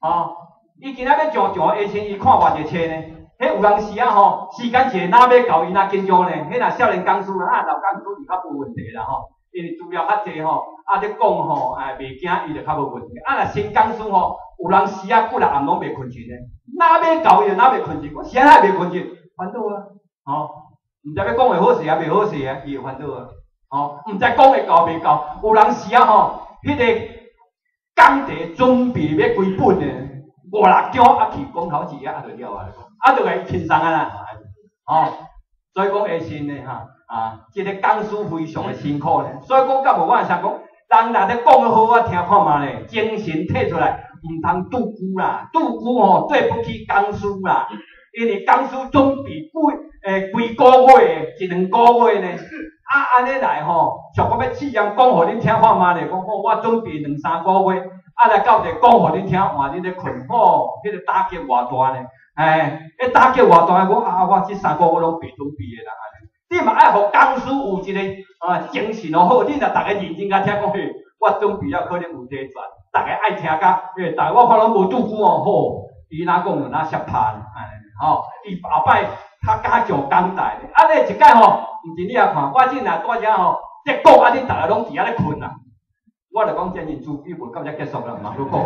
哦，伊今仔欲上上下身，伊看偌濟冊呢？彼有當時啊吼，時間一個若欲到，伊若緊張呢。彼若少年講師啊，老講師就較無問題啦吼，因為資料較濟吼，啊咧講吼，哎袂驚，伊就較無問題。啊若新講師吼，有當時啊，幾若暗攏袂睏著呢。若欲到伊就若袂睏著，我是按怎袂睏著？煩惱啊，吼，毋知欲講會好勢抑袂好勢啊，伊會煩惱啊，吼，毋知講會到袂到。有當時啊吼，彼個講題準備欲幾本呢？五六張啊去講頭一頁啊就了啊，啊就會輕鬆啊啦，吼，所以講下身呢哈啊，這個講師非常的辛苦呢，所以講到無我想講，人若咧講得好啊，聽看覓咧，精神提出來，毋通拄久啦，拄久吼對不起講師啦，因為講師準備幾個月，一兩個月呢，啊按呢來吼，像講欲試驗講予恁聽看覓咧，講吼我準備兩三個月。啊，來到這講予恁聽，換恁咧睏，吼，彼個打擊偌大呢？哎，彼打擊偌大，我啊，我這三個月攏白準備的啦。你嘛愛予講師有一個啊精神哦好，你若逐家認真共聽講，嘿，我準備了可能有這全，逐家愛聽甲，嘿，逐家我看攏無拄久哦，吼，伊若講就若摔拍，哎，吼，伊後擺較敢上講台，啊，你一擺吼，毋是你也看，我這若蹛遮吼，這講啊，恁逐家攏佇遐咧睏啊。我就講真認真，伊無到遮結束啦，毋通閣講。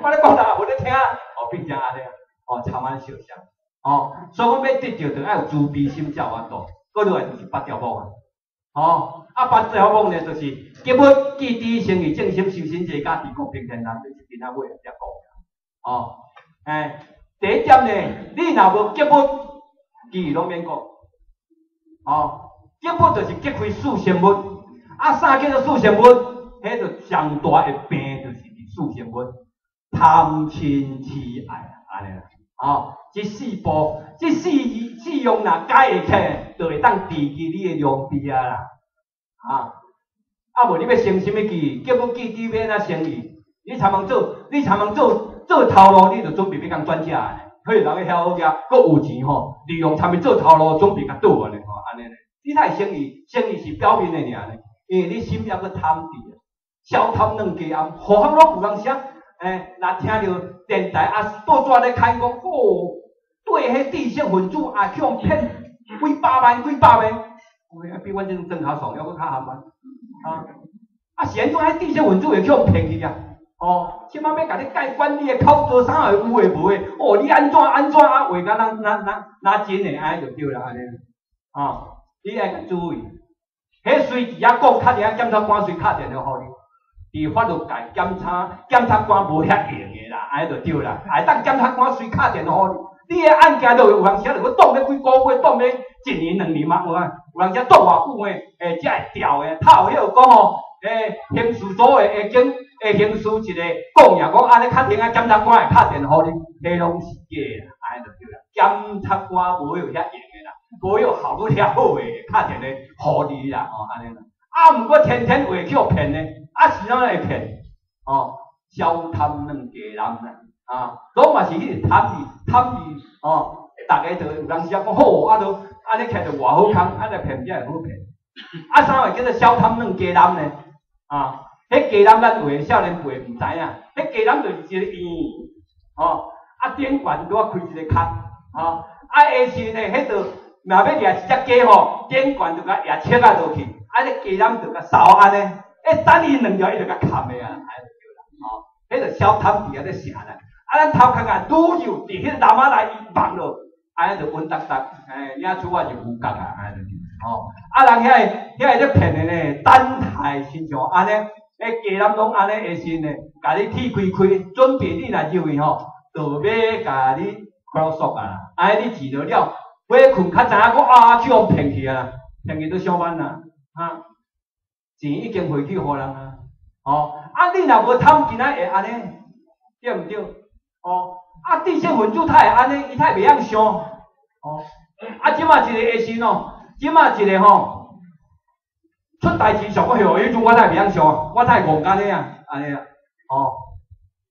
我咧講，逐家無咧聽，哦，變成按呢，哦，參按相像，哦，所以講欲得著，就愛有慈悲心才有法度。閣落來就是八條目啊，哦，啊八條目呢，就是結物記知生意正心修身齊家治國平天下，就是今仔尾才講。哦，哎，第一點呢，你若無結物，其餘攏免講。哦，結物就是結開四聖物，啊，啥叫做四聖物？彼就上大的病就是佇四聖物，貪嗔癡愛按呢啦，哦，這四步，這四四樣若解會起來，就會當治治你的良病啊啦，啊，啊無你欲成啥物志？結物記知欲按怎生意？你親像做，你親像做做頭路，你就準備欲共轉食的，彼個人遐好額，閣有錢吼，利用參伊做頭路，準備共倒按呢吼，按呢咧，你哪會生意？生意是表面的爾呢，因為你心猶閣貪佇。小貪兩家暗，互相攏有當時啊，欸，若聽著電台啊報紙咧開講，哦，對彼知識分子也去予騙幾百萬幾百萬，有比阮這種轉較爽，猶閣較含萬，啊，啊是按怎彼知識分子會去予騙去啊？哦，這馬欲共你解管你的口座啥的有的無的，哦，你按怎按怎啊話甲咱咱咱若真的按呢就對啦，按呢，哦，你愛注意，彼隨時仔講敲電話檢察官隨敲電話予你。佇法律界檢查檢察官無遐閒的啦，按呢就對啦。會當檢察官隨敲電話予你，你的案件都有當時啊，就閣擋咧幾個月，擋咧一年兩年嘛有啊。有當時擋偌久的，欸，才會調的。透彼個講吼，欸，刑事組的會經會刑事一個講爾講，按呢確定啊，檢察官會敲電話予你，彼攏是假的，按呢就對啦。檢察官無有遐閒的啦，無有效率遐好的敲電話予你啦，吼，按呢啦。啊，毋過天天會去予騙呢，啊是按怎會騙？哦，小貪兩家人啦，啊，攏嘛是彼個貪字貪字，哦，逐家就有當時啊講好，啊都按呢聽著偌好康，按呢騙才會好騙。啊，啥話叫做小貪兩家人呢？啊，彼雞籠咱有的少年輩毋知影，彼雞籠就是一個圓，哦，啊頂懸拄仔開一個空，吼，啊下身呢，彼度若欲掠一隻雞吼，頂懸就共壓尺仔落去。啊！這雞籠就共掃按呢，欸，等伊兩條，伊就共崁的啊，按呢就對啦，吼，彼就小貪佇遐咧寫啦。啊，咱頭殼啊，愈幼佇彼個籃仔內伊放落，按呢就穩當當，欸，領出我就有角啊，按呢就對，吼。啊，人遐個遐個咧騙的呢，等待親像按呢，彼雞籠攏按呢下身呢，共你鐵開開，準備你若入去吼，就欲共你苦索啊，按呢你錢落了，欲睏較知影講啊，去予騙去啊，騙去都上班啦。啊，錢已經匯去予人啊，吼！啊，你若無貪，今仔會按呢，對毋對？哦，啊，知識分子他會按呢，伊他會袂曉想，哦，啊，這馬一個下身哦，這馬一個吼，出代誌上個許，彼陣我哪會袂曉想，我哪會戇按呢啊，按呢啊，哦，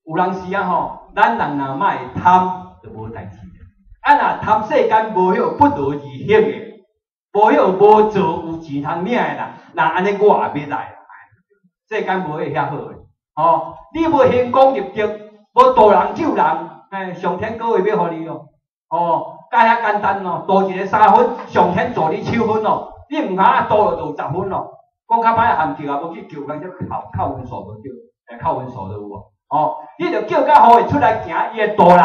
有當時啊吼，咱人若莫貪，就無代誌。啊，若貪世間無彼個不勞而獲的。無彼個無做有錢通領的啦，若按呢我也欲來。世間無彼遐好的，吼！你無行功立德，無渡人救人，嘿，上天各位欲予你哦，哦，佮遐簡單哦，渡一个3分，上天助你七分哦，你毋通渡就有10分哦。講較歹含叫啊，無去叫人這扣扣分數無對，欸，扣分數都有無？哦，你著叫較予伊出來行，伊會渡人，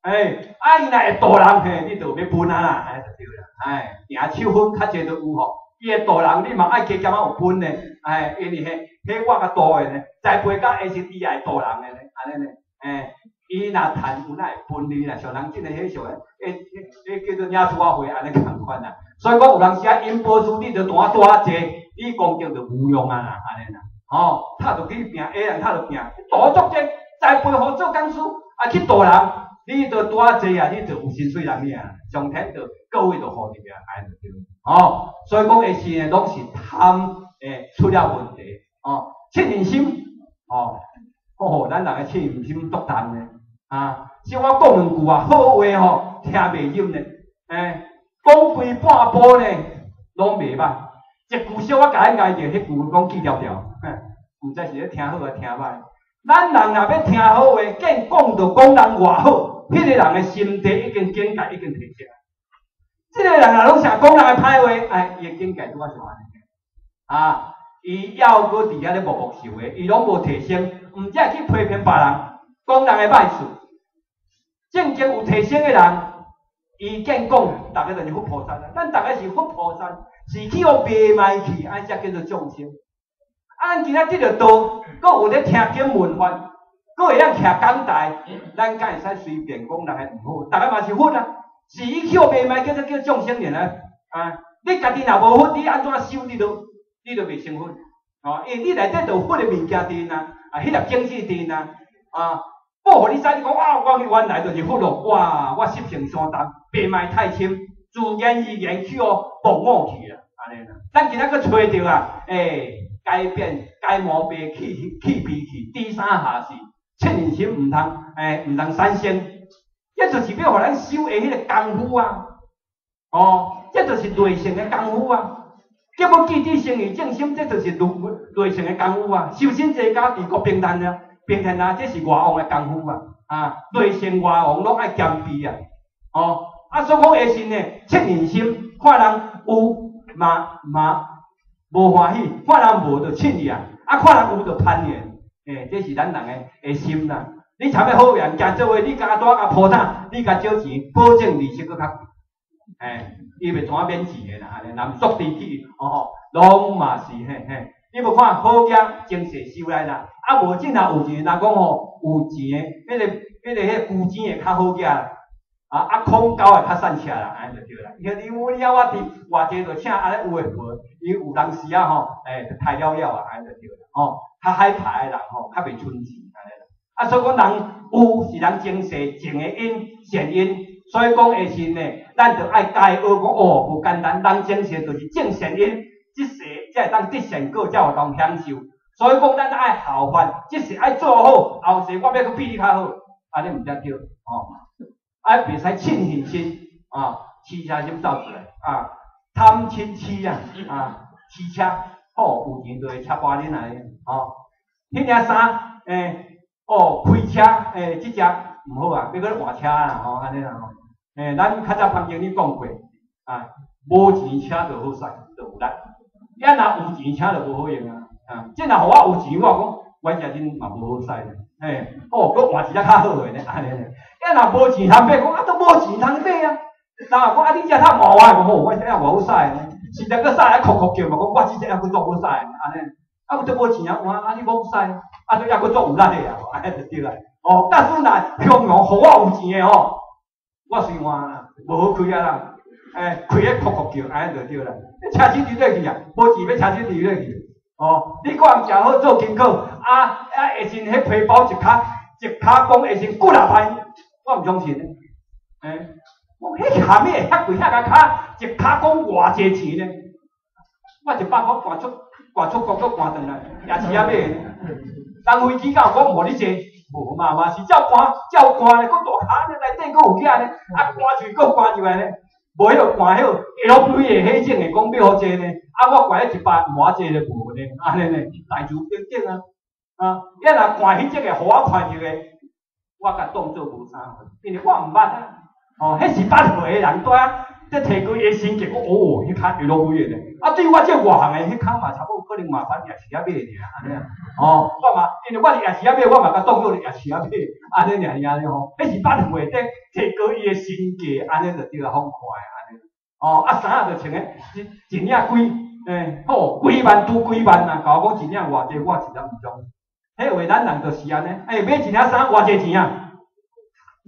欸，啊伊若會渡人，嘿，你就欲分啊啦，按呢就對啦，哎，行七分較濟都有吼，伊會渡人，你嘛愛加減仔有分呢，哎，因為彼彼我較渡的呢，栽培甲下時伊也會渡人的呢，按呢呢，欸，伊若趁有哪會分你啦，像人這个彼像的，彼彼叫做領厝仔會按呢仝款啦。所以講有當時啊，因報師你著單帶較濟，你功德就無用啊啦，按呢啦，吼，拍著去拼，下人拍著拼，渡足濟，栽培予做講師，啊去渡人，你著帶濟啊，你就有薪水人領，上天就各位就予你啊，按呢就對，吼，所以講的是呢，攏是貪欸出了問題，哦，惻隱心，哦，吼，咱人的惻隱心足重的，啊，像我講兩句啊，好話吼聽袂入呢，欸，講規半晡呢，攏袂歹，一句小可共伊礙著，彼句攏記牢牢，毋知是咧聽好抑聽歹。咱人若欲聽好話，見講著講人偌好，彼个人的心地已經境界已經提升。這个人若攏成講人的歹話，哎，伊的境界拄仔是按呢。啊，伊猶閣佇遐咧默默受的，伊攏無提升，毋才會去批評別人，講人的歹事。正經有提升的人，伊見講，逐家就是佛菩薩啊。咱逐家是佛菩薩，是去予迷迷去，按呢才叫做眾生。啊，咱今仔得著道，閣有咧聽經聞法，閣會曉徛講台，咱敢會使隨便講人的毋好？逐家嘛是佛啊，是伊去予迷迷，叫做叫眾生爾啊。你家己若無佛，你按怎修你都袂成佛。哦，因為你內底就有佛的物件佇啊，啊，彼粒種子佇啊，啊。報予你知，你講啊，我原來就是佛咯，哇，我習性相同，迷迷太深，自然而然去予忘我去啦，按呢啦。咱今仔閣揣著啊，欸，改變改毛病去去脾氣，低三下四，惻隱心毋通，欸，毋通產生，這就是欲予咱修的彼个功夫啊，哦，這就是內乘的功夫啊。叫欲記得生意正心，這就是內內乘的功夫啊。修身齊家治國平天下，平天下，這是外王的功夫啊！啊，內乘外王攏愛兼備啊！哦，啊，所以講下身呢，惻隱心，看人有嘛嘛無歡喜，看人無就凊伊啊，啊，看人有就攀緣，欸，這是咱人的心啦。你參欲好緣，行做伙，你共帶共鋪毯，你共少錢，保證利息閣較貴。欸，伊袂怎免錢的啦，按呢，人作地去，哦，攏嘛是嘿嘿。你無看好額前世修來啦，啊無這若有錢，人講吼有錢的，彼個孤錢會較好額啦，啊啊空交會較散赤啦，按呢就對啦。伊講你有了我佇偌濟就請按呢有的無，伊有當時啊吼，欸，就刣了了啊，按呢就對啦，吼，較海排的人吼，較袂剩錢按呢啦。啊，所以講人有是人前世種的因善因，所以講下世呢，咱就愛共伊學講哦，無簡單，人前世就是種善因。這世才會當得善果，才有當享受。所以講，咱愛效法，這世愛做好，後世我欲閣比你較好，按呢毋才對吼。啊，袂使凊恨心啊，痴車心走出來啊，貪嗔痴啊，啊，痴車，吼，有錢就會車搬恁來吼。彼領衫，欸，哦，開車，欸，這隻毋好啊，欲閣換車啦，吼，按呢啦吼。欸，咱較早潘經理講過，啊，無錢車就好駛，就有力。你若有錢車就無好用啊！啊，這若予我有錢，我講阮遮陣嘛無好駛咧。嘿，哦，閣換一隻較好的呢，按呢呢。你若無錢通買，講啊都無錢通買啊。人若講啊，你這較無啊，講好，我這猶好駛呢。實在閣駛啊，哭哭叫嘛，講我這隻猶閣足好駛，按呢。啊，都無錢啊，換啊你罔駛，啊都猶閣足有力的啊，按呢就對啦。哦，假使若雄雄予我有錢的吼，我隨換啦，無好開啊啦。欸，開咧哭哭叫，按呢就對啦。車子離落去啊，無錢欲車子離落去。哦，你看人誠好做功課，啊啊，下身彼皮包一跤一跤講下身幾若萬，我毋相信。欸，我彼下面遐貴遐个跤，一跤講偌濟錢呢？我100箍趕出國閣趕轉來，也是遐買的。人飛機敢有講予你坐？無嘛嘛是照趕照趕咧，閣大跤呢，內底閣有額呢，啊趕喙閣趕入來呢。無彼個趕彼個 LV 的彼種的講欲予坐呢，啊我趕彼100毋愛坐就無呢，按呢呢，代志等等啊，啊，你若趕彼種的，予我看著的，我共當做無啥貨，因為我毋捌啊。哦，彼是捌過的人，蹛咧提高伊的身價，講哦，彼跤會落幾个呢？啊，對我這外行的，彼跤嘛差不多可能嘛捌夜市仔買爾，按呢啊。哦，我嘛，因為我佇夜市仔買，我嘛共當做夜市仔買，按呢爾爾呢吼。彼是捌過的，提高伊的身價，按呢就對啊，予看的按呢。哦，啊衫仔就穿的一一領幾，欸，好，幾萬拄幾萬啊！共我講一領偌濟，我實在毋相信。彼話咱人就是按呢，欸，買一領衫偌濟錢啊？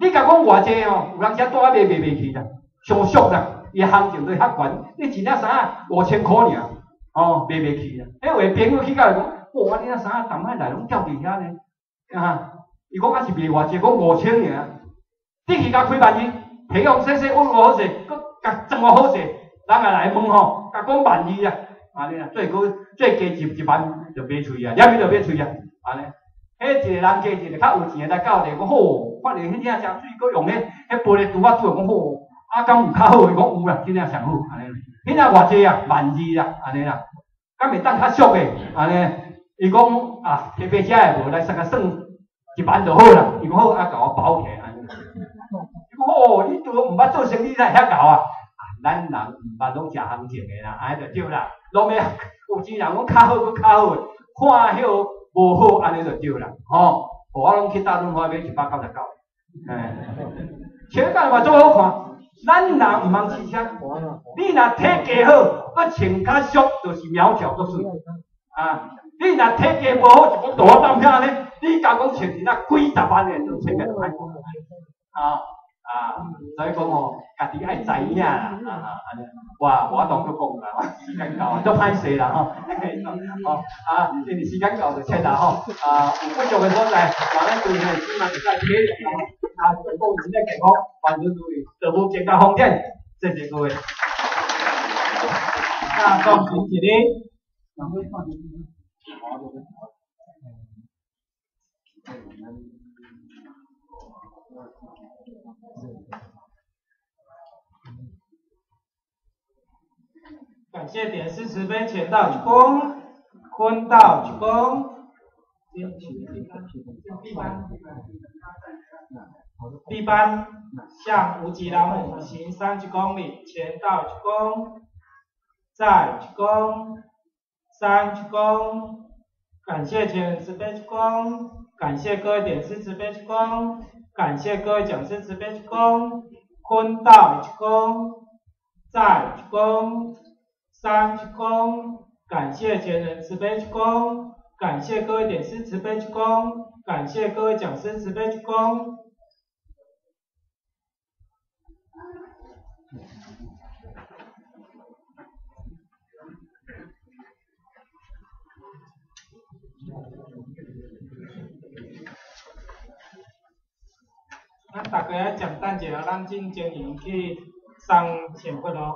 你共講偌濟吼，有人遮帶買賣袂去啦，傷俗啦，伊行情都遐懸。你一領衫5000箍爾，哦，賣袂去啦。彼話朋友去到就講，哇，你領衫逐擺來攏吊佇遐呢，啊，伊講啊是賣偌濟，講5000爾。你去共開萬二，提予洗洗，溫偌好勢，閣共裝偌好勢，人也來問吼，共講萬二啊，按呢啦，最高最低1萬就賣出去啊，了去就賣出去啊，按呢。彼一個人加一個較有錢的來到咧，講好，發現彼領誠媠，閣用彼玻璃櫥仔拄，講好，啊，敢有較好的？講有啦，這領上好，按呢。彼領偌濟啊？萬二啦，按呢啦，敢會當較俗的？按呢，伊講啊，提白車的無，來算共算1萬就好啦。伊講好，啊，共我包起來按呢。伊講好，你拄毋捌做生意，哪會遐𠢕啊？啊，咱人毋捌攏食行情的啦，按呢就對啦。攏欲有錢人講較好，閣較好的，看彼個無好，按呢就對啦，吼。我攏去大潤發買199，欸，車架嘛足好看。咱人毋通飼車，你若體格好，閣穿較俗，就是苗條閣媠。啊，你若體格無好，一講大膽遐呢，你敢講穿一領幾十萬的，就穿個歹看。啊啊，所以講吼，家己愛知影啦，啊啊，按呢，我無法度閣講啦，時間到啊，足歹勢啦吼，吼啊，因為時間到就切啦吼，啊，有不足的所在，嘛咱對吼，希望會使體諒吼，啊，祝各位身體健康，萬事如意，道無健康風險，謝謝各位。啊，恭喜一个。感謝點師慈悲，前道鞠躬，坤道鞠躬。立班向無極老母行三鞠躬禮，前道鞠躬，再鞠躬，三鞠躬。感謝前人慈悲鞠躬，感謝各位點師慈悲鞠躬，感謝各位講師慈悲鞠躬，坤道鞠躬，再鞠躬，三鞠躬。感謝前人慈悲鞠躬，感謝各位點師慈悲鞠躬，感謝各位講師慈悲鞠躬。咱大家仔暫等一下，咱進前去送聖佛哦。